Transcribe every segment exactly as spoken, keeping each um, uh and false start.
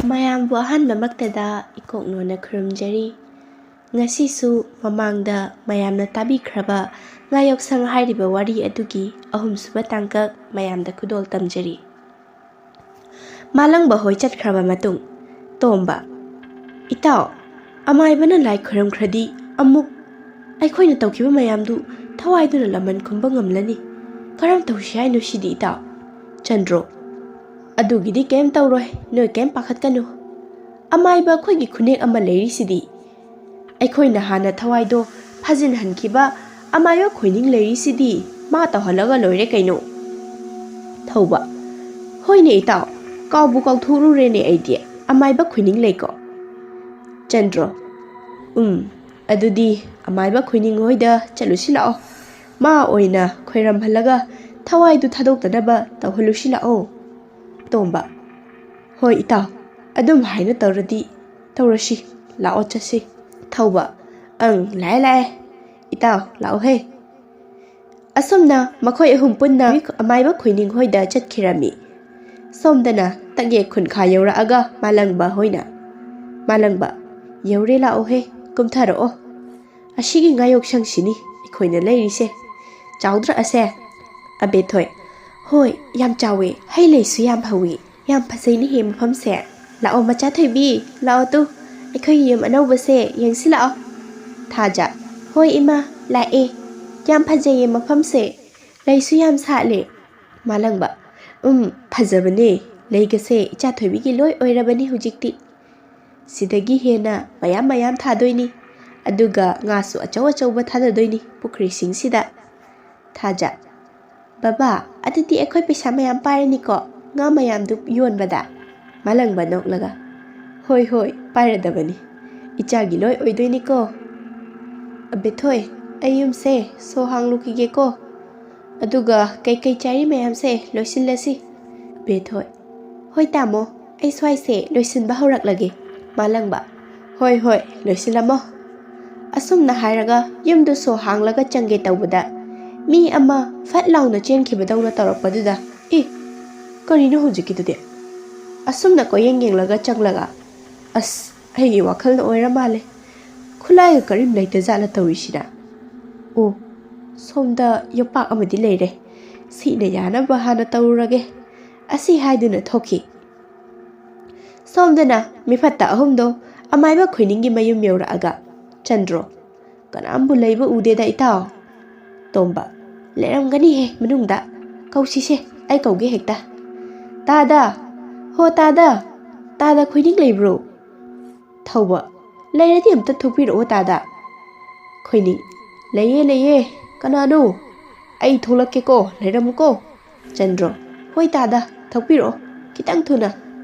ꯃꯌꯥꯝꯕꯨ ꯑꯍꯥꯟꯕꯃꯛꯇꯗ ꯏꯀꯣꯛꯅꯣꯅ ꯈꯨꯔꯨꯝꯖꯔꯤ꯫ ꯉꯁꯤꯁꯨ ꯃꯃꯥꯡꯗ ꯃꯌꯥꯝꯅ ꯇꯥꯕꯤꯈ꯭ꯔꯕ ꯉꯥꯌꯣꯛꯁꯪ ꯍꯥꯏꯔꯤꯕ ꯋꯥꯔꯤ ꯑꯗꯨꯒꯤ ꯑꯍꯨꯝꯁꯨꯕ ꯇꯥꯡꯀꯛ ꯃꯌꯥꯝꯗ ꯈꯨꯗꯣꯜ ꯇꯝꯖꯔꯤ꯫ ꯃꯥꯂꯪꯕ ꯍꯣꯏ ꯆꯠꯈ꯭ꯔꯕ ꯃꯇꯨꯡ, ꯇꯣꯝꯕ, "ꯏꯇꯥꯎ, ꯑꯃꯥꯏꯕꯅ ꯂꯥꯏ ꯈꯨꯔꯨꯝꯈ꯭ꯔꯗꯤ ꯑꯃꯨꯛ ꯑꯩꯈꯣꯏꯅ ꯇꯧꯈꯤꯕ ꯃꯌꯥꯝꯗꯨ ꯊꯋꯥꯏꯗꯨꯅ ꯂꯃꯟ ꯈꯨꯝꯕ ꯉꯝꯂꯅꯤ꯫ ꯀꯔꯝ ꯇꯧꯁꯤ ꯍꯥꯏꯅꯣ ꯁꯤꯗꯤ, ꯏꯇꯥꯎ?" ꯆꯟꯗ꯭ꯔꯣ, "ꯑꯗꯨꯒꯤꯗꯤ ꯀꯩꯝ ꯇꯧꯔꯣꯏ, ꯅꯣꯏ ꯀꯩꯝ ꯄꯥꯈꯠꯀꯅꯨ꯫ ꯑꯃꯥꯏꯕ ꯑꯩꯈꯣꯏꯒꯤ ꯈꯨꯅꯦꯛ ꯑꯃ ꯂꯩꯔꯤꯁꯤꯗꯤ꯫ ꯑꯩꯈꯣꯏꯅ ꯍꯥꯟꯅ ꯊꯋꯥꯏꯗꯣ ꯐꯥꯖꯤꯟꯍꯟꯈꯤꯕ ꯑꯃꯥꯏꯕ ꯈꯣꯏꯅꯤꯡ ꯂꯩꯔꯤꯁꯤꯗꯤ, ꯃꯥ ꯇꯧꯍꯜꯂꯒ ꯂꯣꯏꯔꯦ ꯀꯩꯅꯣ꯫" ꯊꯧꯕ, "ꯍꯣꯏꯅꯦ ꯏꯇꯥꯎ, ꯀꯥꯎꯕꯨ ꯀꯥꯎꯊꯣꯛꯂꯨꯔꯦꯅꯦ ꯑꯩꯗꯤ, ꯑꯃꯥꯏꯕ ꯈꯣꯏꯅꯤꯡ ꯂꯩꯀꯣ꯫" ꯆꯟꯗ꯭ꯔꯣ, "ꯎꯝ, ꯑꯗꯨꯗꯤ ꯑꯃꯥꯏꯕ ꯈꯣꯏꯅꯤꯡ ꯍꯣꯏꯗ ꯆꯠꯂꯨꯁꯤ ꯂꯥꯛꯑꯣ꯫ ꯃꯥ ꯑꯣꯏꯅ ꯈꯣꯏꯔꯝꯍꯜꯂꯒ ꯊꯋꯥꯏꯗꯨ ꯊꯥꯗꯣꯛꯇꯅꯕ ꯇꯧꯍꯜꯂꯨꯁꯤ ꯂꯥꯛꯑꯣ꯫" ꯇꯣꯝꯕ, "ꯍꯣꯏ ꯏꯇꯥꯎ, ꯑꯗꯨꯝ ꯍꯥꯏꯅ ꯇꯧꯔꯗꯤ ꯇꯧꯔꯁꯤ, ꯂꯥꯛꯑꯣ ꯆꯠꯁꯤ꯫" ꯊꯧꯕ, "ꯑꯪ, ꯂꯥꯛꯑꯦ ꯂꯥꯛꯑꯦ, ꯏꯇꯥꯎ ꯂꯥꯛꯑꯣꯍꯦ꯫" ꯑꯁꯨꯝꯅ ꯃꯈꯣꯏ ꯑꯍꯨꯝ ꯄꯨꯟꯅ ꯑꯃꯥꯏꯕ ꯈꯣꯏꯅꯤꯡ ꯍꯣꯏꯗ ꯆꯠꯈꯤꯔꯝꯃꯤ꯫ ꯁꯣꯝꯗꯅ ꯇꯛꯌꯦꯠ ꯈꯨꯟꯈꯥ ꯌꯧꯔꯛꯑꯒ ꯃꯥꯂꯪꯕ ꯍꯣꯏꯅ, "ꯃꯥꯂꯪꯕ, ꯌꯧꯔꯦ, ꯂꯥꯛꯑꯣꯍꯦ, ꯀꯨꯝꯊꯔꯛꯑꯣ꯫ ꯑꯁꯤꯒꯤ ꯉꯥꯌꯣꯛꯁꯪꯁꯤꯅꯤ ꯑꯩꯈꯣꯏꯅ ꯂꯩꯔꯤꯁꯦ꯫ ꯆꯥꯎꯗ꯭ꯔꯥ ꯑꯁꯦ?" ꯑꯕꯦꯊꯣꯏ, "ꯍꯣꯏ, ꯌꯥꯝ ꯆꯥꯎꯋꯦ, ꯍꯩ ꯂꯩꯁꯨ ꯌꯥꯝ ꯍꯧꯋꯤ꯫ ꯌꯥꯝ ꯐꯖꯩꯅꯦꯍꯦ ꯃꯐꯝꯁꯦ꯫ ꯂꯥꯛꯑꯣ ꯃꯆꯥ ꯊꯣꯏꯕꯤ, ꯂꯥꯛꯑꯣ ꯇꯨ, ꯑꯩꯈꯣꯏꯒꯤ ꯌꯨꯝ ꯑꯅꯧꯕꯁꯦ ꯌꯦꯡꯁꯤ ꯂꯥꯛꯑꯣ꯫" ꯊꯥꯖ, "ꯍꯣꯏ ꯏꯃꯥ, ꯂꯥꯛꯑꯦ꯫ ꯌꯥꯝ ꯐꯖꯩꯌꯦ ꯃꯐꯝꯁꯦ, ꯂꯩꯁꯨ ꯌꯥꯝ ꯁꯥꯠꯂꯦ꯫" ꯃꯥꯂꯪꯕ, "ꯎꯝ, ꯐꯖꯕꯅꯦ꯫ ꯂꯩꯒꯁꯦ ꯏꯆꯥ ꯊꯣꯏꯕꯤꯒꯤ ꯂꯣꯏ ꯑꯣꯏꯔꯕꯅꯤ ꯍꯧꯖꯤꯛꯇꯤ꯫ ꯁꯤꯗꯒꯤ ꯍꯦꯟꯅ ꯃꯌꯥꯝ ꯃꯌꯥꯝ ꯊꯥꯗꯣꯏꯅꯤ꯫ ꯑꯗꯨꯒ ꯉꯥꯁꯨ ꯑꯆꯧ ꯑꯆꯧꯕ ꯊꯥꯗꯗꯣꯏꯅꯤ ꯄꯨꯈ꯭ꯔꯤꯁꯤꯡꯁꯤꯗ꯫" ꯊꯥꯖ, "ꯕꯕꯥ, ꯑꯗꯨꯗꯤ ꯑꯩꯈꯣꯏ ꯄꯩꯁꯥ ꯃꯌꯥꯝ ꯄꯥꯏꯔꯅꯤꯀꯣ, ꯉꯥ ꯃꯌꯥꯝꯗꯨ ꯌꯣꯟꯕꯗ?" ꯃꯥꯂꯪꯕ ꯅꯣꯛꯂꯒ, "ꯍꯣꯏ ꯍꯣꯏ, ꯄꯥꯏꯔꯗꯕꯅꯤ꯫ ꯏꯆꯥꯒꯤ ꯂꯣꯏ ꯑꯣꯏꯗꯣꯏꯅꯤꯀꯣ꯫ ꯑꯕꯦꯊꯣꯏ, ꯑꯩ ꯌꯨꯝꯁꯦ ꯁꯣ ꯍꯥꯡꯂꯨꯈꯤꯒꯦꯀꯣ꯫ ꯑꯗꯨꯒ ꯀꯩꯀꯩ ꯆꯥꯔꯤ ꯃꯌꯥꯝꯁꯦ ꯂꯣꯏꯁꯤꯜꯂꯁꯤ꯫" ꯑꯕꯦꯊꯣꯏ, "ꯍꯣꯏ ꯇꯥꯃꯣ, ꯑꯩ ꯁ꯭ꯋꯥꯏꯁꯦ ꯂꯣꯏꯁꯤꯟꯕ ꯍꯧꯔꯛꯂꯒꯦ꯫" ꯃꯥꯂꯪꯕ, "ꯍꯣꯏ ꯍꯣꯏ, ꯂꯣꯏꯁꯤꯜꯂꯝꯃꯣ꯫" ꯑꯁꯨꯝꯅ ꯍꯥꯏꯔꯒ ꯌꯨꯝꯗꯨ ꯁꯣ ꯍꯥꯡꯂꯒ ꯆꯪꯒꯦ ꯇꯧꯕꯗ, ꯃꯤ ꯑꯃ ꯐꯠ ꯂꯥꯎꯅ ꯆꯦꯟꯈꯤꯕꯗꯧꯅ ꯇꯧꯔꯛꯄꯗꯨꯗ, "ꯑꯦ, ꯀꯔꯤꯅꯣ ꯍꯧꯖꯤꯛꯀꯤꯗꯨꯗꯤ?" ꯑꯁꯨꯝꯅ ꯀꯣꯏꯌꯦꯡ ꯌꯦꯡꯂꯒ ꯆꯪꯂꯒ, "ꯑꯁ, ꯑꯩꯒꯤ ꯋꯥꯈꯜꯅ ꯑꯣꯏꯔ ꯃꯥꯜꯂꯦ꯫ ꯈꯨꯠꯂꯥꯏꯒ ꯀꯔꯤꯝ ꯂꯩꯇꯖꯥꯠꯂ ꯇꯧꯔꯤꯁꯤꯅ? ꯑꯣ, ꯁꯣꯝꯗ ꯌꯣꯄꯥꯛ ꯑꯃꯗꯤ ꯂꯩꯔꯦ꯫ ꯁꯤꯅ ꯌꯥꯅꯕ ꯍꯥꯟꯅ ꯇꯧꯔꯨꯔꯒꯦ", ꯑꯁꯤ ꯍꯥꯏꯗꯨꯅ ꯊꯣꯛꯈꯤ꯫ ꯁꯣꯝꯗꯅ ꯃꯤꯐꯠꯇ ꯑꯍꯨꯝꯗꯣ ꯑꯃꯥꯏꯕ ꯈꯣꯏꯅꯤꯡꯒꯤ ꯃꯌꯨꯝ ꯌꯧꯔꯛꯑꯒ, "ꯆꯟꯗ꯭ꯔꯣ, ꯀꯅꯥꯝꯕꯨ ꯂꯩꯕ ꯎꯗꯦꯗ, ꯏꯇꯥꯎ꯫" ꯇꯣꯝꯕ, "ꯂꯩꯔꯝꯒꯅꯤꯍꯦ ꯃꯅꯨꯡꯗ꯫ ꯀꯧꯁꯤꯁꯦ, ꯑꯩ ꯀꯧꯒꯦ ꯍꯦꯛꯇ꯫ ꯇꯥꯗ! ꯍꯣ ꯇꯥꯗ! ꯇꯥꯗ, ꯈꯣꯏꯅꯤꯡ ꯂꯩꯕ꯭ꯔꯣ?" ꯊꯧꯕ, "ꯂꯩꯔꯗꯤ ꯑꯝꯇ ꯊꯣꯛꯄꯤꯔꯛꯑꯣ ꯇꯥꯗ꯫" ꯈꯣꯏꯅꯤꯡ, "ꯂꯩꯌꯦ, ꯂꯩꯌꯦ꯫ ꯀꯅꯥꯅꯣ? ꯑꯩ ꯊꯣꯛꯂꯛꯀꯦꯀꯣ, ꯂꯩꯔꯝꯃꯨꯀꯣ꯫" ꯆꯟꯗ꯭ꯔꯣ, "ꯍꯣꯏ ꯇꯥꯗ, ꯊꯣꯛꯄꯤꯔꯛꯑꯣ, ꯈꯤꯇꯪ ꯊꯨꯅ꯫"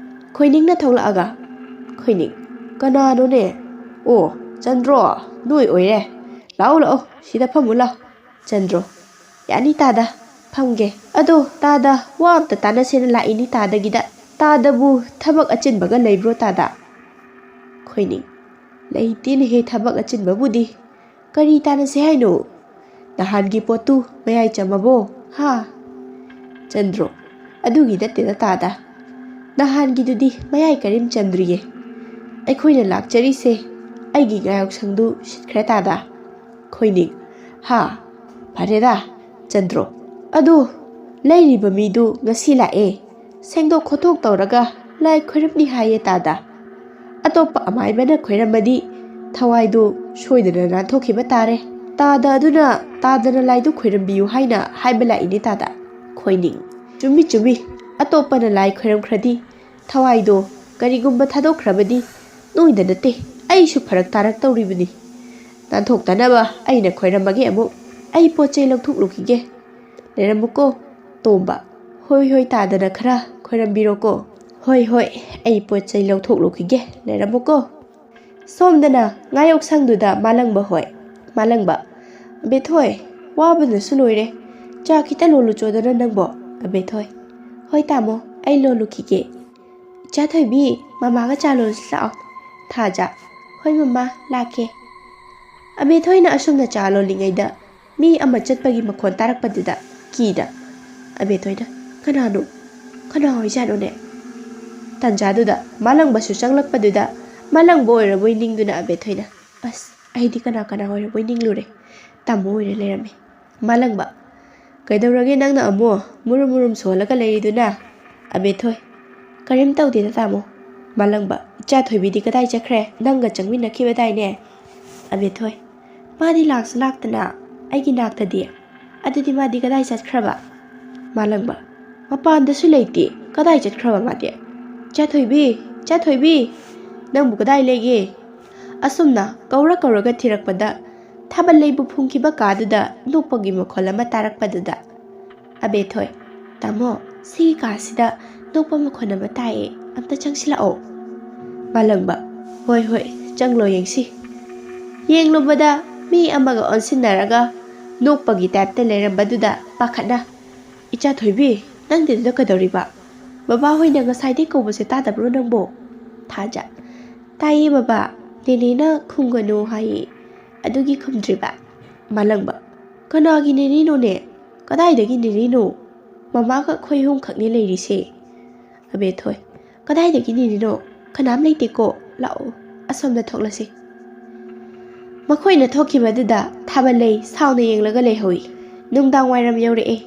ꯈꯣꯏꯅꯤꯡꯅ ꯊꯣꯛꯂꯛꯑꯒ, ꯈꯣꯏꯅꯤꯡ, "ꯀꯅꯥꯅꯣꯅꯦ? ꯑꯣ, ꯆꯟꯗ꯭ꯔꯣ, ꯅꯣꯏ ꯑꯣꯏꯔꯦ꯫ ꯂꯥꯛꯑꯣ, ꯂꯥꯛꯑꯣ, ꯁꯤꯗ ꯐꯝꯃꯨ ꯂꯥꯛꯑꯣ꯫" ꯆꯟꯗ꯭ꯔꯣ, "ꯌꯥꯅꯤ ꯇꯥꯗ, ꯐꯝꯒꯦ꯫ ꯑꯗꯣ ꯇꯥꯗ, ꯋꯥ ꯑꯝꯇ ꯇꯥꯟꯅꯁꯦꯅ ꯂꯥꯛꯏꯅꯤ ꯇꯥꯗꯒꯤꯗ꯫ ꯇꯥꯗꯕꯨ ꯊꯕꯛ ꯑꯆꯤꯟꯕꯒ ꯂꯩꯕ꯭ꯔꯣ ꯇꯥꯗ?" ꯈꯣꯏꯅꯤꯡ, "ꯂꯩꯇꯦꯅꯦꯍꯦ ꯊꯕꯛ ꯑꯆꯤꯟꯕꯕꯨꯗꯤ꯫ ꯀꯔꯤ ꯇꯥꯟꯅꯁꯦ ꯍꯥꯏꯅꯣ? ꯅꯍꯥꯟꯒꯤ ꯄꯣꯠꯇꯨ ꯃꯌꯥꯏ ꯆꯝꯃꯕꯣ? ꯍꯥ?" ꯆꯟꯗ꯭ꯔꯣ, "ꯑꯗꯨꯒꯤ ꯅꯠꯇꯦꯗ ꯇꯥꯗ꯫ ꯅꯍꯥꯟꯒꯤꯗꯨꯗꯤ ꯃꯌꯥꯏ ꯀꯔꯤꯝ ꯆꯝꯗ꯭ꯔꯤꯌꯦ꯫ ꯑꯩꯈꯣꯏꯅ ꯂꯥꯛꯆꯔꯤꯁꯦ ꯑꯩꯒꯤ ꯉꯥꯌꯣꯛꯁꯪꯗꯨ ꯁꯤꯠꯈ꯭ꯔꯦ ꯇꯥꯗ꯫" ꯈꯣꯏꯅꯤꯡ, "ꯍꯥ? ꯐꯔꯦꯗ, ꯆꯟꯗ꯭ꯔꯣ꯫ ꯑꯗꯨ ꯂꯩꯔꯤꯕ ꯃꯤꯗꯨ ꯉꯁꯤ ꯂꯥꯛꯑꯦ꯫ ꯁꯦꯡꯗꯣꯛ ꯈꯣꯠꯇꯣꯛ ꯇꯧꯔꯒ ꯂꯥꯏ ꯈꯣꯏꯔꯝꯅꯤ ꯍꯥꯏꯌꯦ ꯇꯥꯗ꯫ ꯑꯇꯣꯞꯄ ꯑꯃꯥꯏꯕꯅ ꯈꯣꯏꯔꯝꯃꯗꯤ ꯊꯋꯥꯏꯗꯨ ꯁꯣꯏꯗꯅ ꯅꯥꯟꯊꯣꯛꯈꯤꯕ ꯇꯥꯔꯦ꯫ ꯇꯥꯗ ꯑꯗꯨꯅ ꯇꯥꯗꯅ ꯂꯥꯏꯗꯨ ꯈꯣꯏꯔꯝꯕꯤꯌꯨ ꯍꯥꯏꯅ ꯍꯥꯏꯕ ꯂꯥꯛꯏꯅꯦ ꯇꯥꯗ꯫" ꯈꯣꯏꯅꯤꯡ, "ꯆꯨꯝꯃꯤ, ꯆꯨꯝꯃꯤ꯫ ꯑꯇꯣꯞꯄꯅ ꯂꯥꯏ ꯈꯣꯏꯔꯝꯈ꯭ꯔꯗꯤ ꯊꯋꯥꯏꯗꯣ ꯀꯔꯤꯒꯨꯝꯕ ꯊꯥꯗꯣꯛꯈ꯭ꯔꯕꯗꯤ ꯅꯣꯏꯗ ꯅꯠꯇꯦ, ꯑꯩꯁꯨ ꯐꯔꯛ ꯇꯥꯔꯛꯇꯧꯔꯤꯕꯅꯤ꯫ ꯅꯥꯟꯊꯣꯛꯇꯅꯕ ꯑꯩꯅ ꯈꯣꯏꯔꯝꯃꯒꯦ ꯑꯃꯨꯛ꯫ ꯑꯩ ꯄꯣꯠ ꯆꯩ ꯂꯧꯊꯣꯛꯂꯨꯈꯤꯒꯦ꯫ ꯂꯩꯔꯝꯃꯨꯀꯣ꯫" ꯇꯣꯝꯕ, "ꯍꯣꯏ, ꯍꯣꯏ, ꯇꯥꯗꯅ ꯈꯔ ꯈꯣꯏꯔꯝꯕꯤꯔꯣꯀꯣ꯫" "ꯍꯣꯏ, ꯍꯣꯏ, ꯑꯩ ꯄꯣꯠ ꯆꯩ ꯂꯧꯊꯣꯛꯂꯨꯈꯤꯒꯦ, ꯂꯩꯔꯝꯃꯨꯀꯣ꯫" ꯁꯣꯝꯗꯅ ꯉꯥꯌꯣꯛꯁꯪꯗꯨꯗ ꯃꯥꯂꯪꯕ ꯍꯣꯏ꯫ ꯃꯥꯂꯪꯕ, "ꯑꯕꯦꯊꯣꯏ, ꯋꯥꯕꯅꯁꯨ ꯂꯣꯏꯔꯦ꯫ ꯆꯥ ꯈꯤꯇ ꯂꯣꯜꯂꯨ ꯆꯣꯗꯅ ꯅꯪꯕꯣ꯫" ꯑꯕꯦꯊꯣꯏ, "ꯍꯣꯏ ꯇꯥꯃꯣ, ꯑꯩ ꯂꯣꯜꯂꯨꯈꯤꯒꯦ꯫ ꯏꯆꯥ ꯊꯣꯏꯕꯤ, ꯃꯃꯥꯒ ꯆꯥ ꯂꯣꯜꯂꯨꯁꯤ ꯂꯥꯛꯑꯣ꯫" ꯊꯥꯖ, "ꯍꯣꯏ ꯃꯃꯥ, ꯂꯥꯛꯀꯦ꯫" ꯑꯕꯦꯊꯣꯏꯅ ꯑꯁꯨꯝꯅ ꯆꯥ ꯂꯣꯜꯂꯤꯉꯩꯗ ꯃꯤ ꯑꯃ ꯆꯠꯄꯒꯤ ꯃꯈꯣꯟ ꯇꯥꯔꯛꯄꯗꯨꯗ ꯀꯤꯗ ꯑꯕꯦꯊꯣꯏꯅ, "ꯀꯅꯥꯅꯣ? ꯀꯅꯥ ꯑꯣꯏꯖꯥꯠꯅꯣꯅꯦ?" ꯇꯥꯟꯖꯥꯗꯨꯗ ꯃꯥꯂꯪꯕꯁꯨ ꯆꯪꯂꯛꯄꯗꯨꯗ ꯃꯥꯂꯪꯕ ꯑꯣꯏꯔꯕꯣꯏ ꯅꯤꯡꯗꯨꯅ ꯑꯕꯦꯊꯣꯏꯅ, "ꯑꯁ, ꯑꯩꯗꯤ ꯀꯅꯥ ꯀꯅꯥ ꯑꯣꯏꯔꯕꯣꯏ ꯅꯤꯡꯂꯨꯔꯦ꯫ ꯇꯥꯃꯣ ꯑꯣꯏꯔ ꯂꯩꯔꯝꯃꯦ꯫" ꯃꯥꯂꯪꯕ, "ꯀꯩꯗꯧꯔꯒꯦ ꯅꯪꯅ ꯑꯃꯨꯛ ꯃꯨꯔꯨꯝ ꯃꯨꯔꯨꯝ ꯁꯣꯜꯂꯒ ꯂꯩꯔꯤꯗꯨꯅ?" ꯑꯕꯦꯊꯣꯏ, "ꯀꯔꯤꯝ ꯇꯧꯗꯦꯗ ꯇꯥꯃꯣ꯫" ꯃꯥꯂꯪꯕ, "ꯏꯆꯥ ꯊꯣꯏꯕꯤꯗꯤ ꯀꯗꯥꯏ ꯆꯠꯈ꯭ꯔꯦ? ꯅꯪꯒ ꯆꯪꯃꯤꯟꯅꯈꯤꯕꯗꯥꯏꯅꯦ?" ꯑꯕꯦꯊꯣꯏ, "ꯃꯥꯗꯤ ꯂꯥꯛꯁꯨ ꯂꯥꯛꯇꯅ ꯑꯩꯒꯤ ꯅꯥꯛꯇꯗꯤ꯫ ꯑꯗꯨꯗꯤ ꯃꯥꯗꯤ ꯀꯗꯥꯏ ꯆꯠꯈ꯭ꯔꯕ?" ꯃꯥꯂꯪꯕ, "ꯃꯄꯥꯟꯗꯁꯨ ꯂꯩꯇꯦ꯫ ꯀꯗꯥꯏ ꯆꯠꯈ꯭ꯔꯕ ꯃꯥꯗꯤ? ꯏꯆꯥ ꯊꯣꯏꯕꯤ, ꯏꯆꯥ ꯊꯣꯏꯕꯤ, ꯅꯪꯕꯨ ꯀꯗꯥꯏ ꯂꯩꯒꯦ?" ꯑꯁꯨꯝꯅ ꯀꯧꯔ ꯀꯧꯔꯒ ꯊꯤꯔꯛꯄꯗ ꯊꯥꯕꯜ ꯂꯩꯕꯨ ꯐꯨꯝꯈꯤꯕ ꯀꯥꯗꯨꯗ ꯅꯣꯛꯄꯒꯤ ꯃꯈꯣꯜ ꯑꯃ ꯇꯥꯔꯛꯄꯗꯨꯗ ꯑꯕꯦꯊꯣꯏ, "ꯇꯥꯃꯣ, ꯁꯤꯒꯤ ꯀꯥꯁꯤꯗ ꯅꯣꯛꯄ ꯃꯈꯣꯜ ꯑꯃ ꯇꯥꯏꯌꯦ, ꯑꯝꯇ ꯆꯪꯁꯤꯜꯂꯛꯑꯣ꯫" ꯃꯥꯂꯪꯕ, "ꯍꯣꯏ ꯍꯣꯏ, ꯆꯪꯂꯣ ꯌꯦꯡꯁꯤ꯫" ꯌꯦꯡꯂꯨꯕꯗ ꯃꯤ ꯑꯃꯒ ꯑꯣꯟꯁꯤꯟꯅꯔꯒ ꯅꯣꯛꯄꯒꯤ ꯇꯥꯏꯞꯇ ꯂꯩꯔꯝꯕꯗꯨꯗ ꯄꯥꯈꯠꯅ, "ꯏꯆꯥ ꯊꯣꯏꯕꯤ, ꯅꯪꯗꯤ ꯑꯗꯨꯗ ꯀꯩꯗꯧꯔꯤꯕ? ꯕꯕꯥ ꯍꯣꯏꯅ ꯉꯁꯥꯏꯗꯩ ꯀꯧꯕꯁꯦ ꯇꯥꯗꯕ꯭ꯔꯣ ꯅꯪꯕꯣ?" ꯊꯥꯖ, "ꯇꯥꯏꯌꯦ ꯕꯕꯥ, ꯅꯦꯅꯦꯅ ꯈꯨꯝꯒꯅꯨ ꯍꯥꯏꯌꯦ, ꯑꯗꯨꯒꯤ ꯈꯨꯝꯗ꯭ꯔꯤꯕ꯫" ꯃꯥꯂꯪꯕ, "ꯀꯅꯥꯒꯤ ꯅꯦꯅꯦꯅꯣꯅꯦ? ꯀꯗꯥꯏꯗꯒꯤ ꯅꯦꯅꯦꯅꯣ? ꯃꯃꯥꯒ ꯑꯩꯈꯣꯏ ꯑꯍꯨꯝ ꯈꯛꯅꯦ ꯂꯩꯔꯤꯁꯦ꯫" ꯑꯕꯦꯊꯣꯏ, "ꯀꯗꯥꯏꯗꯒꯤ ꯅꯦꯅꯦꯅꯣ? ꯀꯅꯥꯝ ꯂꯩꯇꯦꯀꯣ꯫ ꯂꯥꯛꯑꯣ, ꯑꯁꯣꯝꯗ ꯊꯣꯛꯂꯁꯤ꯫" ꯃꯈꯣꯏꯅ ꯊꯣꯛꯈꯤꯕꯗꯨꯗ ꯊꯥꯕꯜꯂꯩ ꯁꯥꯎꯅ ꯌꯦꯡꯂꯒ ꯂꯩꯍꯧꯏ꯫ ꯅꯨꯡꯗꯥꯡ ꯋꯥꯏꯔꯝ ꯌꯧꯔꯛꯑꯦ꯫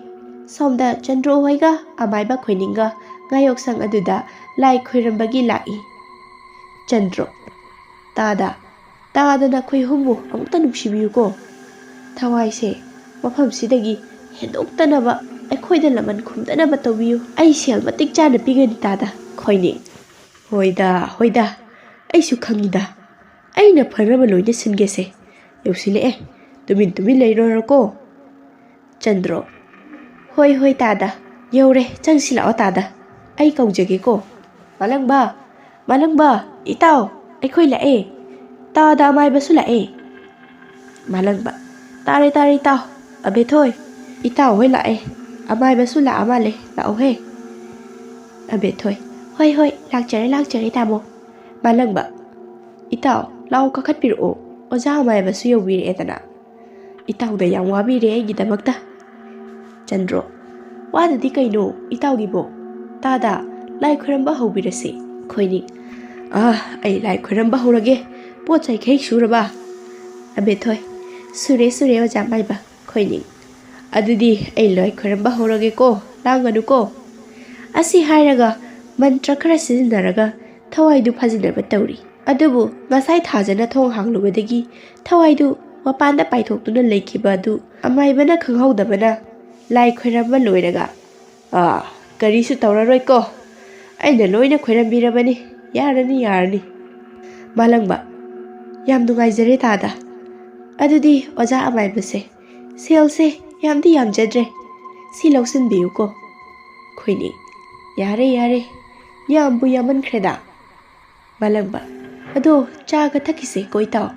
ꯁꯣꯝꯗ ꯆꯟꯗ꯭ꯔꯣ ꯍꯣꯏꯒ ꯑꯃꯥꯏꯕ ꯈꯣꯏꯅꯤꯡꯒ ꯉꯥꯌꯣꯛꯁꯪ ꯑꯗꯨꯗ ꯂꯥꯏ ꯈꯣꯏꯔꯝꯕꯒꯤ ꯂꯥꯛꯏ꯫ ꯆꯟꯗ꯭ꯔꯣ, "ꯇꯥꯗ, ꯇꯥꯗ ꯅꯈꯣꯏ ꯑꯍꯨꯝꯕꯨ ꯑꯃꯨꯛꯇ ꯅꯨꯡꯁꯤꯕꯤꯌꯨꯀꯣ꯫ ꯊꯋꯥꯏꯁꯦ ꯃꯐꯝꯁꯤꯗꯒꯤ ꯍꯦꯟꯗꯣꯛꯇꯅꯕ ꯑꯩꯈꯣꯏꯗ ꯂꯃꯟ ꯈꯨꯝꯗꯅꯕ ꯇꯧꯕꯤꯌꯨ꯫ ꯑꯩ ꯁꯦꯜ ꯃꯇꯤꯛ ꯆꯥꯅ ꯄꯤꯒꯅꯤ ꯇꯥꯗ꯫" ꯈꯣꯏꯅꯤꯡ, "ꯍꯣꯏꯗ, ꯍꯣꯏꯗ, ꯑꯩꯁꯨ ꯈꯪꯉꯤꯗ꯫ ꯑꯩꯅ ꯐꯅꯕ ꯂꯣꯏꯅ ꯁꯤꯟꯒꯦꯁꯦ꯫ ꯌꯧꯁꯤꯜꯂꯛꯑꯦ꯫ ꯇꯨꯃꯤꯟ ꯇꯨꯃꯤꯟ ꯂꯩꯔꯣꯔꯀꯣ꯫" ꯆꯟꯗ꯭ꯔꯣ, "ꯍꯣꯏ ꯍꯣꯏ ꯇꯥꯗ, ꯌꯧꯔꯦ, ꯆꯪꯁꯤꯜꯂꯛꯑꯣ ꯇꯥꯗ, ꯑꯩ ꯀꯧꯖꯒꯦꯀꯣ꯫" "ꯃꯥꯂꯪꯕ, ꯃꯥꯂꯪꯕ, ꯏꯇꯥꯎ, ꯑꯩꯈꯣꯏ ꯂꯥꯛꯑꯦ꯫ ꯇꯥꯗ ꯑꯃꯥꯏꯕꯁꯨ ꯂꯥꯛꯑꯦ꯫" ꯃꯥꯂꯪꯕ, "ꯇꯥꯔꯦ ꯇꯥꯔꯦ ꯏꯇꯥꯎ꯫ ꯑꯕꯦꯊꯣꯏ, ꯏꯇꯥꯎ ꯍꯣꯏ ꯂꯥꯛꯑꯦ꯫ ꯑꯃꯥꯏꯕꯁꯨ ꯂꯥꯛꯑ ꯃꯥꯜꯂꯦ, ꯂꯥꯛꯑꯣꯍꯦ꯫" ꯑꯕꯦꯊꯣꯏ, "ꯍꯣꯏ ꯍꯣꯏ, ꯂꯥꯛꯆꯔꯦ ꯂꯥꯛꯆꯔꯦ ꯇꯥꯃꯣ꯫" ꯃꯥꯂꯪꯕ, "ꯏꯇꯥꯎ, ꯂꯥꯛꯑꯣ ꯀꯥꯈꯠꯄꯤꯔꯛꯑꯣ, ꯑꯣꯖꯥ ꯑꯃꯥꯏꯕꯁꯨ ꯌꯧꯕꯤꯔꯛꯑꯦꯗꯅ꯫ ꯏꯇꯥꯎꯗ ꯌꯥꯝ ꯋꯥꯕꯤꯔꯦ ꯑꯩꯒꯤꯗꯃꯛꯇ꯫" ꯆꯟꯗ꯭ꯔꯣ, "ꯋꯥꯗꯗꯤ ꯀꯩꯅꯣ ꯏꯇꯥꯎꯒꯤꯕꯣ? ꯇꯥꯗ, ꯂꯥꯏ ꯈꯣꯏꯔꯝꯕ ꯍꯧꯕꯤꯔꯁꯤ꯫ ꯈꯣꯏꯅꯤꯡ, ꯑꯥ, ꯑꯩ ꯂꯥꯏ ꯈꯣꯏꯔꯝꯕ ꯍꯧꯔꯒꯦ꯫ ꯄꯣꯠ ꯆꯩꯈꯩ ꯁꯨꯔꯕ? ꯑꯕꯦꯊꯣꯏ, ꯁꯨꯔꯦ, ꯁꯨꯔꯦ, ꯑꯣꯖꯥ ꯃꯥꯏꯕ꯫ ꯈꯣꯏꯅꯤꯡ, ꯑꯗꯨꯗꯤ ꯑꯩ ꯂꯥꯏ ꯈꯣꯏꯔꯝꯕ ꯍꯧꯔꯒꯦꯀꯣ, ꯂꯥꯡꯒꯅꯨꯀꯣ꯫ ꯑꯁꯤ ꯍꯥꯏꯔꯒ ꯃꯟꯇ꯭ꯔ ꯈꯔ ꯁꯤꯖꯤꯟꯅꯔꯒ ꯊꯋꯥꯏꯗꯨ ꯐꯥꯖꯤꯟꯅꯕ ꯇꯧꯔꯤ꯫ ꯑꯗꯨꯕꯨ ꯉꯁꯥꯏ ꯊꯥꯖꯅ ꯊꯣꯡ ꯍꯥꯡꯂꯨꯕꯗꯒꯤ ꯊꯋꯥꯏꯗꯨ ꯃꯄꯥꯟꯗ ꯄꯥꯏꯊꯣꯛꯇꯨꯅ ꯂꯩꯈꯤꯕ ꯑꯗꯨ ꯑꯃꯥꯏꯕꯅ ꯈꯪꯍꯧꯗꯕꯅ ꯂꯥꯏ ꯈꯣꯏꯔꯝꯕ ꯂꯣꯏꯔꯒ, "ꯑꯥ, ꯀꯔꯤꯁꯨ ꯇꯧꯔꯔꯣꯏꯀꯣ꯫ ꯑꯩꯅ ꯂꯣꯏꯅ ꯈꯣꯏꯔꯝꯕꯤꯔꯕꯅꯤ꯫ ꯌꯥꯔꯅꯤ, ꯌꯥꯔꯅꯤ꯫" ꯃꯥꯂꯪꯕ, "ꯌꯥꯝ ꯅꯨꯡꯉꯥꯏꯖꯔꯦ ꯇꯥꯗ꯫ ꯑꯗꯨꯗꯤ ꯑꯣꯖꯥ ꯑꯃꯥꯏꯕꯁꯦ, ꯁꯦꯜꯁꯦ ꯌꯥꯝꯗꯤ ꯌꯥꯝꯖꯗ꯭ꯔꯦ꯫ ꯁꯤ ꯂꯧꯁꯤꯟꯕꯤꯌꯨꯀꯣ꯫" ꯈꯣꯏꯅꯤꯡ, "ꯌꯥꯔꯦ, ꯌꯥꯔꯦ꯫ ꯌꯥꯝꯕꯨ ꯌꯥꯝꯃꯟꯈ꯭ꯔꯦꯗ꯫" ꯃꯥꯂꯪꯕ, "ꯑꯗꯣ ꯆꯥꯒ ꯊꯛꯈꯤꯁꯦ ꯀꯣ ꯏꯇꯥꯎ꯫"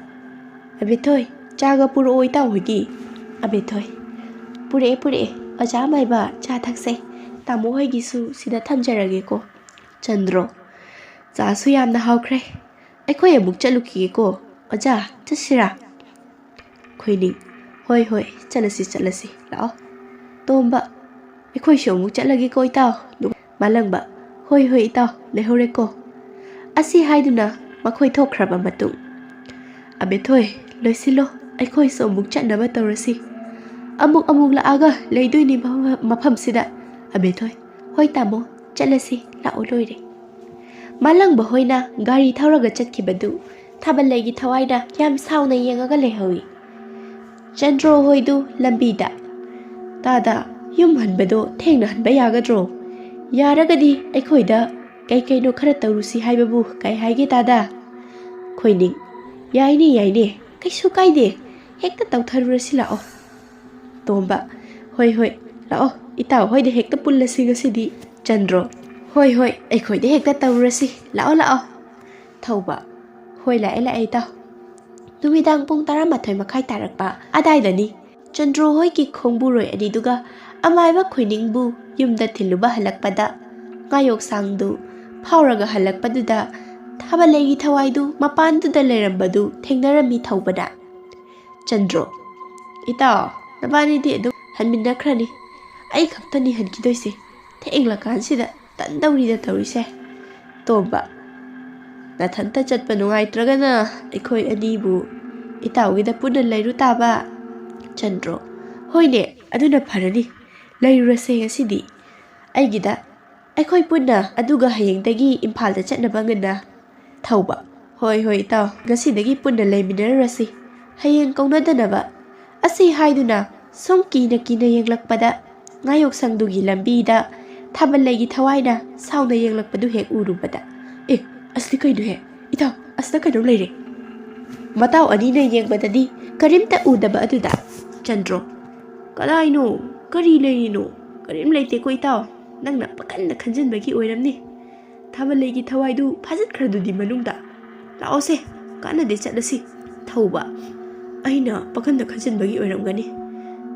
ꯑꯕꯦꯊꯣꯏ, "ꯆꯥꯒ ꯄꯨꯔꯛꯑꯣ ꯏꯇꯥꯎ ꯍꯣꯏꯒꯤ꯫" ꯑꯕꯦꯊꯣꯏ, "ꯄꯨꯔꯛꯑꯦ, ꯄꯨꯔꯛꯑꯦ꯫ ꯑꯣꯖꯥ ꯃꯥꯏꯕ, ꯆꯥ ꯊꯛꯁꯦ꯫ ꯇꯥꯃꯣ ꯍꯣꯏꯒꯤꯁꯨ ꯁꯤꯗ ꯊꯝꯖꯔꯒꯦꯀꯣ꯫" ꯆꯟꯗ꯭ꯔꯣ, "ꯆꯥꯁꯨ ꯌꯥꯝꯅ ꯍꯥꯎꯈ꯭ꯔꯦ꯫ ꯑꯩꯈꯣꯏ ꯑꯃꯨꯛ ꯆꯠꯂꯨꯈꯤꯒꯦꯀꯣ꯫ ꯑꯣꯖꯥ, ꯆꯠꯁꯤꯔꯥ?" ꯈꯣꯏꯅꯤꯡ, "ꯍꯣꯏ, ꯍꯣꯏ, ꯆꯠꯂꯁꯤ, ꯆꯠꯂꯁꯤ, ꯂꯥꯛꯑꯣ꯫" ꯇꯣꯝꯕ, "ꯑꯩꯈꯣꯏꯁꯨ ꯑꯃꯨꯛ ꯆꯠꯂꯒꯦꯀꯣ ꯏꯇꯥꯎ꯫" ꯃꯥꯂꯪꯕ, "ꯍꯣꯏ, ꯍꯣꯏ ꯏꯇꯥꯎ, ꯂꯩꯍꯧꯔꯦꯀꯣ꯫" ꯑꯁꯤ ꯍꯥꯏꯗꯨꯅ ꯃꯈꯣꯏ ꯊꯣꯛꯈ꯭ꯔꯕ ꯃꯇꯨꯡ, "ꯑꯕꯦꯊꯣꯏ, ꯂꯣꯏꯁꯤꯜꯂꯣ, ꯑꯩꯈꯣꯏꯁꯨ ꯑꯃꯨꯛ ꯆꯠꯅꯕ ꯇꯧꯔꯁꯤ꯫ ꯑꯃꯨꯛ ꯑꯃꯨꯛ ꯂꯥꯛꯑꯒ ꯂꯩꯗꯣꯏꯅꯤ ꯃꯐꯝ-, ꯃꯐꯝꯁꯤꯗ꯫" ꯑꯕꯦꯊꯣꯏ, "ꯍꯣꯏ ꯇꯥꯃꯣ, ꯆꯠꯂꯁꯤ, ꯂꯥꯛꯑꯣ, ꯂꯣꯏꯔꯦ꯫" ꯃꯥꯂꯪꯕ ꯍꯣꯏꯅ ꯒꯥꯔꯤ ꯊꯧꯔꯒ ꯆꯠꯈꯤꯕꯗꯨ ꯊꯥꯕꯜꯂꯩꯒꯤ ꯊꯋꯥꯏꯅ ꯌꯥꯝ ꯁꯥꯎꯅ ꯌꯦꯡꯉꯒ ꯂꯩꯍꯧꯏ꯫ ꯆꯟꯗ꯭ꯔꯣ ꯍꯣꯏꯗꯨ ꯂꯝꯕꯤꯗ, "ꯇꯥꯗ, ꯌꯨꯝ ꯍꯟꯕꯗꯣ ꯊꯦꯡꯅ ꯍꯟꯕ ꯌꯥꯒꯗ꯭ꯔꯣ? ꯌꯥꯔꯒꯗꯤ ꯑꯩꯈꯣꯏꯗ ꯀꯩ ꯀꯩꯅꯣ ꯈꯔ ꯇꯧꯔꯨꯁꯤ ꯍꯥꯏꯕꯕꯨ ꯀꯩ ꯍꯥꯏꯒꯦ ꯇꯥꯗ?" ꯈꯣꯏꯅꯤꯡ, "ꯌꯥꯏꯅꯦ, ꯌꯥꯏꯅꯦ, ꯀꯩꯁꯨ ꯀꯥꯏꯗꯦ, ꯍꯦꯛꯇ ꯇꯧꯊꯔꯨꯔꯁꯤ ꯂꯥꯛꯑꯣ꯫" ꯇꯣꯝꯕ, "ꯍꯣꯏ, ꯍꯣꯏ, ꯂꯥꯛꯑꯣ, ꯏꯇꯥꯎ ꯍꯣꯏꯗ ꯍꯦꯛꯇ ꯄꯨꯜꯂꯁꯤ ꯉꯁꯤꯗꯤ꯫" ꯆꯟꯗ꯭ꯔꯣ, "ꯍꯣꯏ, ꯍꯣꯏ, ꯑꯩꯈꯣꯏꯗ ꯍꯦꯛꯇ ꯇꯧꯔꯨꯔꯁꯤ, ꯂꯥꯛꯑꯣ, ꯂꯥꯛꯑꯣ꯫" ꯊꯧꯕ, "ꯍꯣꯏ, ꯂꯥꯛꯑꯦ, ꯂꯥꯛꯑꯦ, ꯏꯇꯥꯎ꯫" ꯅꯨꯃꯤꯗꯥꯡ ꯄꯨꯡ ꯇꯔꯥꯃꯥꯊꯣꯏ ꯃꯈꯥꯏ ꯇꯥꯔꯛꯄ ꯑꯗꯥꯏꯗꯅꯤ꯫ ꯆꯟꯗ꯭ꯔꯣ ꯍꯣꯏꯒꯤ ꯈꯣꯡꯕꯨꯔꯣꯏ ꯑꯅꯤꯗꯨꯒ ꯑꯃꯥꯏꯕ ꯈꯣꯏꯅꯤꯡꯕꯨ ꯌꯨꯝꯗ ꯊꯤꯜꯂꯨꯕ ꯍꯜꯂꯛꯄꯗ, ꯉꯥꯌꯣꯛꯁꯥꯡꯗꯨ ꯐꯥꯎꯔꯒ ꯍꯜꯂꯛꯄꯗꯨꯗ ꯊꯥꯕꯜꯂꯩꯒꯤ ꯊꯋꯥꯏꯗꯨ ꯃꯄꯥꯟꯗꯨꯗ ꯂꯩꯔꯝꯕꯗꯨ ꯊꯦꯡꯅꯔꯝꯃꯤ ꯊꯧꯕꯅ꯫ ꯆꯟꯗ꯭ꯔꯣ, "ꯏꯇꯥꯎ, ꯅꯕꯥꯅꯤꯗꯤ ꯑꯗꯨꯝ ꯍꯟꯃꯤꯟꯅꯈ꯭ꯔꯅꯤ꯫ ꯑꯩ ꯈꯛꯇꯅꯤ ꯍꯟꯈꯤꯗꯣꯏꯁꯦ꯫ ꯊꯦꯡꯂꯀꯥꯟꯁꯤꯗ ꯇꯟꯗꯧꯔꯤꯗ ꯇꯧꯔꯤꯁꯦ꯫ ꯇꯣꯝꯕ, ꯅꯊꯟꯇ ꯆꯠꯄ ꯅꯨꯡꯉꯥꯏꯇ꯭ꯔꯒꯅ ꯑꯩꯈꯣꯏ ꯑꯅꯤꯕꯨ ꯏꯇꯥꯎꯒꯤꯗ ꯄꯨꯟꯅ ꯂꯩꯔꯨ ꯇꯥꯕ꯫ ꯆꯟꯗ꯭ꯔꯣ, ꯍꯣꯏꯅꯦ, ꯑꯗꯨꯅ ꯐꯔꯅꯤ꯫ ꯂꯩꯔꯨꯔꯁꯦ ꯉꯁꯤꯗꯤ ꯑꯩꯒꯤꯗ꯫ ꯑꯩꯈꯣꯏ ꯄꯨꯟꯅ, ꯑꯗꯨꯒ ꯍꯌꯦꯡꯗꯒꯤ ꯏꯝꯐꯥꯜꯗ ꯆꯠꯅꯕ ꯉꯟꯅ꯫ ꯊꯧꯕ, ꯍꯣꯏ ꯍꯣꯏ ꯏꯇꯥꯎ, ꯉꯁꯤꯗꯒꯤ ꯄꯨꯟꯅ ꯂꯩꯃꯤꯟꯅꯔꯨꯔꯁꯤ, ꯍꯌꯦꯡ ꯀꯧꯅꯗꯅꯕ꯫ ꯑꯁꯤ ꯍꯥꯏꯗꯨꯅ ꯁꯨꯝ ꯀꯤꯅ ꯀꯤꯅ ꯌꯦꯡꯂꯛꯄꯗ ꯉꯥꯌꯣꯛꯁꯪꯗꯨꯒꯤ ꯂꯝꯕꯤꯗ ꯊꯥꯕꯜꯂꯩꯒꯤ ꯊꯋꯥꯏꯅ ꯁꯥꯎꯅ ꯌꯦꯡꯂꯛꯄꯗꯨ ꯍꯦꯛ ꯎꯔꯨꯕꯗ, "ꯑꯦ, ꯑꯁꯤꯗꯤ ꯀꯩꯅꯣꯍꯦ? ꯏꯇꯥꯎ, ꯑꯁꯤꯗ ꯀꯩꯅꯣꯝ ꯂꯩꯔꯦ!" ꯃꯇꯥꯎ ꯑꯅꯤꯅ ꯌꯦꯡꯕꯗꯗꯤ ꯀꯔꯤꯝꯇ ꯎꯗꯕ ꯑꯗꯨꯗ ꯆꯟꯗ꯭ꯔꯣ, "ꯀꯗꯥꯏꯅꯣ? ꯀꯔꯤ ꯂꯩꯔꯤꯅꯣ? ꯀꯔꯤꯝ ꯂꯩꯇꯦꯀꯣ ꯏꯇꯥꯎ, ꯅꯪꯅ ꯄꯪꯈꯟꯗ ꯈꯟꯖꯤꯟꯕꯒꯤ ꯑꯣꯏꯔꯝꯅꯤ꯫ ꯊꯥꯕꯜꯂꯩꯒꯤ ꯊꯋꯥꯏꯗꯨ ꯐꯥꯖꯤꯟꯈ꯭ꯔꯗꯨꯗꯤ ꯃꯅꯨꯡꯗ꯫ ꯂꯥꯛꯑꯣꯁꯦ, ꯀꯥꯟꯅꯗꯦ, ꯆꯠꯂꯁꯤ꯫" ꯊꯧꯕ, ꯑꯩꯅ ꯄꯪꯈꯟꯗ ꯈꯟꯖꯤꯟꯕꯒꯤ ꯑꯣꯏꯔꯝꯒꯅꯤ꯫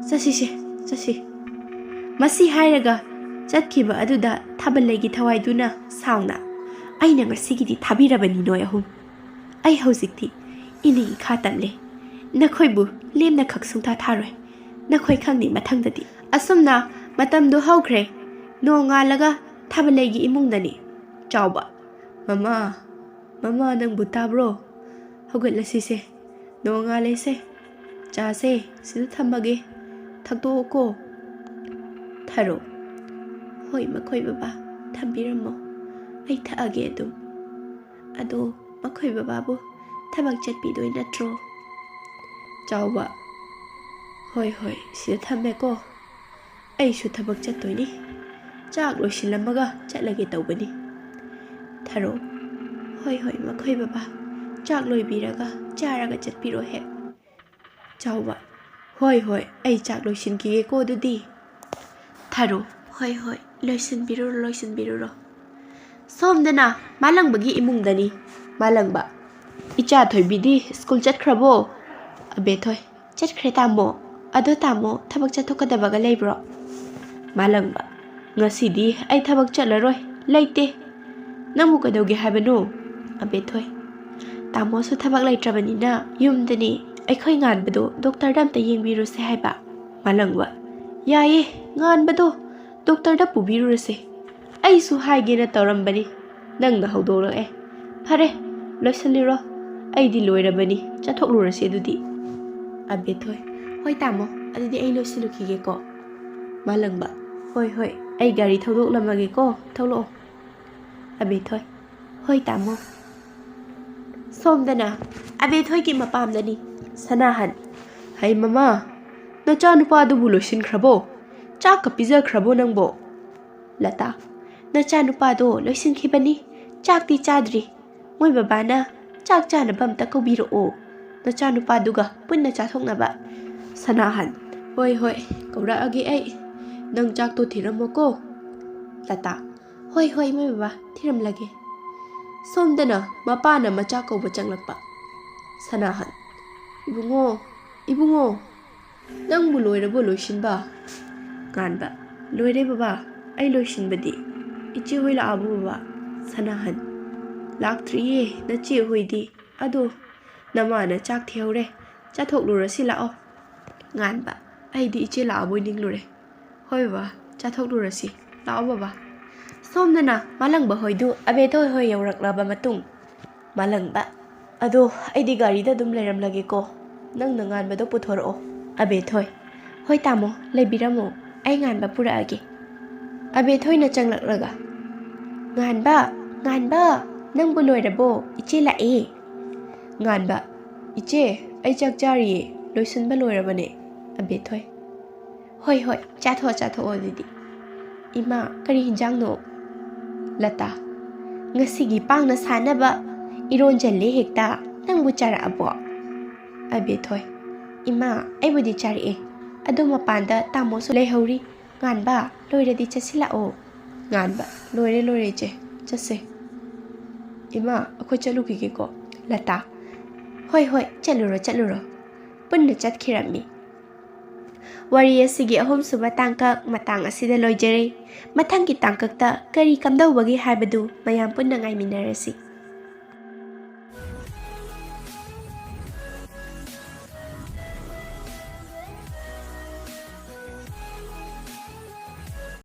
"ꯆꯠꯁꯤꯁꯦ, ꯆꯠꯁꯤ꯫" ꯃꯁꯤ ꯍꯥꯏꯔꯒ ꯆꯠꯈꯤꯕ ꯑꯗꯨꯗ ꯊꯥꯕꯜꯂꯩꯒꯤ ꯊꯋꯥꯏꯗꯨꯅ ꯁꯥꯎꯅ, "ꯑꯩꯅ ꯉꯁꯤꯒꯤꯗꯤ ꯊꯥꯕꯤꯔꯕꯅꯤ ꯅꯣꯏ ꯑꯍꯨꯝ꯫ ꯑꯩ ꯍꯧꯖꯤꯛꯇꯤ ꯏꯅꯤꯡ ꯏꯈꯥ ꯇꯝꯂꯦ꯫ ꯅꯈꯣꯏꯕꯨ ꯂꯦꯝꯅꯈꯛ ꯁꯨꯡꯊꯥ ꯊꯥꯔꯣꯏ꯫ ꯅꯈꯣꯏ ꯈꯪꯅꯤ ꯃꯊꯪꯗꯗꯤ꯫" ꯑꯁꯨꯝꯅ ꯃꯇꯝꯗꯨ ꯍꯧꯈ꯭ꯔꯦ꯫ ꯅꯣꯡꯉꯥꯜꯂꯒ ꯊꯥꯕꯜꯂꯩꯒꯤ ꯏꯃꯨꯡꯗꯅꯤ꯫ ꯆꯥꯎꯕ, "ꯃꯃꯥ, ꯃꯃꯥ, ꯅꯪꯕꯨ ꯇꯥꯕ꯭ꯔꯣ? ꯍꯧꯒꯠꯂꯁꯤꯁꯦ꯫ ꯅꯣꯡꯉꯥꯜꯂꯦꯁꯦ꯫ ꯆꯥꯁꯦ ꯁꯤꯗ ꯊꯝꯃꯒꯦ꯫ ꯊꯛꯇꯣꯛꯑꯣꯀꯣ꯫" ꯊꯔꯣ, "ꯍꯣꯏ ꯃꯈꯣꯏ ꯕꯕꯥ, ꯊꯝꯕꯤꯔꯝꯃꯣ꯫ ꯑꯩ ꯊꯛꯑꯒꯦ ꯑꯗꯨꯝ꯫ ꯑꯗꯣ ꯃꯈꯣꯏ ꯕꯕꯥꯕꯨ ꯊꯕꯛ ꯆꯠꯄꯤꯗꯣꯏ ꯅꯠꯇ꯭ꯔꯣ?" ꯆꯥꯎꯕ, "ꯍꯣꯏ ꯍꯣꯏ, ꯁꯤꯗ ꯊꯝꯃꯦꯀꯣ꯫ ꯑꯩꯁꯨ ꯊꯕꯛ ꯆꯠꯇꯣꯏꯅꯤ꯫ ꯆꯥꯛ ꯂꯣꯏꯁꯤꯜꯂꯝꯃꯒ ꯆꯠꯂꯒꯦ ꯇꯧꯕꯅꯤ꯫" ꯊꯔꯣ, "ꯍꯣꯏ ꯍꯣꯏ ꯃꯈꯣꯏ ꯕꯕꯥ, ꯆꯥꯛ ꯂꯣꯏꯕꯤꯔꯒ ꯆꯥꯔꯒ ꯆꯠꯄꯤꯔꯣ ꯍꯦꯛ꯫" ꯆꯥꯎꯕ, "ꯍꯣꯏ ꯍꯣꯏ, ꯑꯩ ꯆꯥꯛ ꯂꯣꯏꯁꯤꯟꯈꯤꯒꯦꯀꯣ ꯑꯗꯨꯗꯤ꯫" ꯊꯔꯣ, "ꯍꯣꯏ ꯍꯣꯏ, ꯂꯣꯏꯁꯤꯟꯕꯤꯔꯨꯔꯣ, ꯂꯣꯏꯁꯤꯟꯕꯤꯔꯨꯔꯣ꯫" ꯁꯣꯝꯗꯅ ꯃꯥꯂꯪꯕꯒꯤ ꯏꯃꯨꯡꯗꯅꯤ꯫ ꯃꯥꯂꯪꯕ, "ꯏꯆꯥ ꯊꯣꯏꯕꯤꯗꯤ ꯁ꯭ꯀꯨꯜ ꯆꯠꯈ꯭ꯔꯕꯣ?" ꯑꯕꯦꯊꯣꯏ, "ꯆꯠꯈ꯭ꯔꯦ ꯇꯥꯃꯣ꯫ ꯑꯗꯣ ꯇꯥꯃꯣ, ꯊꯕꯛ ꯆꯠꯊꯣꯛꯀꯗꯕꯒ ꯂꯩꯕ꯭ꯔꯣ?" ꯃꯥꯂꯪꯕ, "ꯉꯁꯤꯗꯤ ꯑꯩ ꯊꯕꯛ ꯆꯠꯂꯔꯣꯏ, ꯂꯩꯇꯦ꯫ ꯅꯪꯕꯨ ꯀꯩꯗꯧꯒꯦ ꯍꯥꯏꯕꯅꯣ?" ꯑꯕꯦꯊꯣꯏ, "ꯇꯥꯃꯣꯁꯨ ꯊꯕꯛ ꯂꯩꯇ꯭ꯔꯕꯅꯤꯅ ꯌꯨꯝꯗꯅꯤ꯫ ꯑꯩꯈꯣꯏ ꯉꯥꯟꯕꯗꯣ ꯗꯣꯛꯇꯔꯗ ꯑꯝꯇ ꯌꯦꯡꯕꯤꯔꯨꯁꯦ ꯍꯥꯏꯕ꯫" ꯃꯥꯂꯪꯕ, "ꯌꯥꯏꯌꯦ, ꯉꯥꯟꯕꯗꯣ ꯗꯣꯛꯇꯔꯗ ꯄꯨꯕꯤꯔꯨꯔꯁꯦ꯫" ꯑꯩꯁꯨ ꯍꯥꯏꯒꯦꯅ ꯇꯧꯔꯝꯕꯅꯤ, ꯅꯪꯅ ꯍꯧꯗꯣꯔꯛꯑꯦ꯫ ꯐꯔꯦ, ꯂꯣꯏꯁꯤꯜꯂꯤꯔꯣ? ꯑꯩꯗꯤ ꯂꯣꯏꯔꯕꯅꯤ, ꯆꯠꯊꯣꯛꯂꯨꯔꯁꯤ ꯑꯗꯨꯗꯤ꯫ ꯑꯕꯦꯊꯣꯏ, ꯍꯣꯏ ꯇꯥꯃꯣ, ꯑꯗꯨꯗꯤ ꯑꯩ ꯂꯣꯏꯁꯤꯜꯂꯨꯈꯤꯒꯦꯀꯣ꯫ ꯃꯥꯂꯪꯕ, ꯍꯣꯏ ꯍꯣꯏ, ꯑꯩ ꯒꯥꯔꯤ ꯊꯧꯗꯣꯛꯂꯝꯃꯒꯦꯀꯣ, ꯊꯣꯛꯂꯛꯑꯣ꯫ ꯑꯕꯦꯊꯣꯏ, ꯍꯣꯏ ꯇꯥꯃꯣ꯫ ꯁꯣꯝꯗꯅ ꯑꯕꯦꯊꯣꯏꯒꯤ ꯃꯄꯥꯝꯗꯅꯤ꯫ ꯁꯅꯥꯍꯟ, ꯍꯩ ꯃꯃꯥ, ꯅꯆꯥꯅꯨꯄꯥꯗꯨꯕꯨ ꯂꯣꯏꯁꯤꯟꯈ꯭ꯔꯕꯣ? ꯆꯥꯛꯀ ꯄꯤꯖꯈ꯭ꯔꯕꯣ ꯅꯪꯕꯣ? ꯂꯇꯥ, ꯅꯆꯥꯅꯨꯄꯥꯗꯣ ꯂꯣꯏꯁꯤꯟꯈꯤꯕꯅꯤ, ꯆꯥꯛꯇꯤ ꯆꯥꯗ꯭ꯔꯤ꯫ ꯃꯣꯏ ꯕꯕꯥꯅ ꯆꯥꯛ ꯆꯥꯅꯕ ꯑꯝꯇ ꯀꯧꯕꯤꯔꯛꯑꯣ, ꯅꯆꯥꯅꯨꯄꯥꯗꯨꯒ ꯄꯨꯟꯅ ꯆꯥꯊꯣꯛꯅꯕ꯫ ꯁꯅꯥꯍꯟ, ꯍꯣꯏ ꯍꯣꯏ, ꯀꯧꯔꯛꯑꯒꯦ ꯑꯩ, ꯅꯪ ꯆꯥꯛꯇꯣ ꯊꯤꯔꯝꯃꯣꯀꯣ꯫ ꯂꯇꯥ, ꯍꯣꯏ ꯍꯣꯏ ꯏꯃꯥ ꯕꯕꯥ, ꯊꯤꯔꯝꯂꯒꯦ꯫ ꯁꯣꯝꯗꯅ ꯃꯄꯥꯅ ꯃꯆꯥ ꯀꯧꯕ ꯆꯪꯂꯛꯄ꯫ ꯁꯅꯥꯍꯟ, ꯏꯕꯨꯡꯉꯣ, ꯏꯕꯨꯡꯉꯣ, ꯅꯪꯕꯨ ꯂꯣꯏꯔꯕꯣ ꯂꯣꯏꯁꯤꯟꯕ? ꯉꯥꯟꯕ, ꯂꯣꯏꯔꯦ ꯕꯕꯥ, ꯑꯩ ꯂꯣꯏꯁꯤꯟꯕꯗꯤ꯫ ꯏꯆꯦ ꯍꯣꯏ ꯂꯥꯛꯑꯕꯣ ꯕꯕꯥ? ꯁꯅꯥꯍꯟ, ꯂꯥꯛꯇ꯭ꯔꯤꯌꯦ ꯅꯆꯦ ꯍꯣꯏꯗꯤ, ꯑꯗꯣ ꯅꯃꯥꯅ ꯆꯥꯛ ꯊꯤꯍꯧꯔꯦ, ꯆꯥꯊꯣꯛꯂꯨꯔꯁꯤ ꯂꯥꯛꯑꯣ꯫ ꯉꯥꯟꯕ, ꯑꯩꯗꯤ ꯏꯆꯦ ꯂꯥꯛꯑꯕꯣꯏ ꯅꯤꯡꯂꯨꯔꯦ꯫ ꯍꯣꯏ ꯕꯕꯥ, ꯆꯥꯊꯣꯛꯂꯨꯔꯁꯤ꯫ ꯂꯥꯛꯑꯣ ꯕꯕꯥ꯫ ꯁꯣꯝꯗꯅ ꯃꯥꯂꯪꯕ ꯍꯣꯏꯗꯨ ꯑꯕꯦꯊꯣꯏ ꯍꯣꯏ ꯌꯧꯔꯛꯂꯕ ꯃꯇꯨꯡ꯫ ꯃꯥꯂꯪꯕ, ꯑꯗꯣ ꯑꯩꯗꯤ ꯒꯥꯔꯤꯗ ꯑꯗꯨꯝ ꯂꯩꯔꯝꯂꯒꯦꯀꯣ, ꯅꯪꯅ ꯉꯥꯟꯕꯗꯣ ꯄꯨꯊꯣꯔꯛꯑꯣ꯫ ꯑꯕꯦꯊꯣꯏ, ꯍꯣꯏ ꯇꯥꯃꯣ, ꯂꯩꯕꯤꯔꯝꯃꯣ, ꯑꯩ ꯉꯥꯟꯕ ꯄꯨꯔꯛꯑꯒꯦ꯫ ꯑꯕꯦꯊꯣꯏꯅ ꯆꯪꯂꯛꯂꯒ, ꯉꯥꯟꯕ, ꯉꯥꯟꯕ, ꯅꯪꯕꯨ ꯂꯣꯏꯔꯕꯣ? ꯏꯆꯦ ꯂꯥꯛꯑꯦ꯫ ꯉꯥꯟꯕ, ꯏꯆꯦ, ꯑꯩ ꯆꯥꯛ ꯆꯥꯔꯤꯌꯦ, ꯂꯣꯏꯁꯤꯟꯕ ꯂꯣꯏꯔꯕꯅꯦ꯫ ꯑꯕꯦꯊꯣꯏ, ꯍꯣꯏ ꯍꯣꯏ, ꯆꯥꯊꯣꯛꯑꯣ ꯆꯥꯊꯣꯛꯑꯣ ꯑꯗꯨꯗꯤ꯫ ꯏꯃꯥ, ꯀꯔꯤ ꯍꯤꯟꯖꯥꯡꯅꯣ? ꯂꯇꯥ, ꯉꯁꯤꯒꯤ ꯄꯥꯡꯅ ꯁꯥꯅꯕ ꯏꯔꯣꯟꯖꯜꯂꯦ ꯍꯦꯛꯇ, ꯅꯪꯕꯨ ꯆꯥꯔꯛꯑꯕꯣ? ꯑꯕꯦꯊꯣꯏ, ꯏꯃꯥ, ꯑꯩꯕꯨꯗꯤ ꯆꯥꯔꯛꯑꯦ, ꯑꯗꯣ ꯃꯄꯥꯟꯗ ꯇꯥꯃꯣꯁꯨ ꯂꯩꯍꯧꯔꯤ꯫ ꯉꯥꯟꯕ, ꯂꯣꯏꯔꯗꯤ ꯆꯠꯁꯤꯜꯂꯛꯑꯣ꯫ ꯉꯥꯟꯕ, ꯂꯣꯏꯔꯦ ꯂꯣꯏꯔꯦ ꯏꯆꯦ, ꯆꯠꯁꯦ꯫ ꯏꯃꯥ, ꯑꯩꯈꯣꯏ ꯆꯠꯂꯨꯈꯤꯒꯦꯀꯣ꯫ ꯂꯇꯥ, ꯍꯣꯏ ꯍꯣꯏ, ꯆꯠꯂꯨꯔꯣ ꯆꯠꯂꯨꯔꯣ꯫ ꯄꯨꯟꯅ ꯆꯠꯈꯤꯔꯝꯃꯤ꯫ ꯋꯥꯔꯤ ꯑꯁꯤꯒꯤ ꯑꯍꯨꯝꯁꯨꯕ ꯇꯥꯡꯀꯛ ꯃꯇꯥꯡ ꯑꯁꯤꯗ ꯂꯣꯏꯖꯔꯦ꯫ ꯃꯊꯪꯒꯤ ꯇꯥꯡꯀꯛꯇ ꯀꯔꯤ ꯀꯝꯗꯧꯕꯒꯦ ꯍꯥꯏꯕꯗꯨ ꯃꯌꯥꯝ ꯄꯨꯟꯅ ꯉꯥꯏꯃꯤꯟꯅꯔꯁꯤ꯫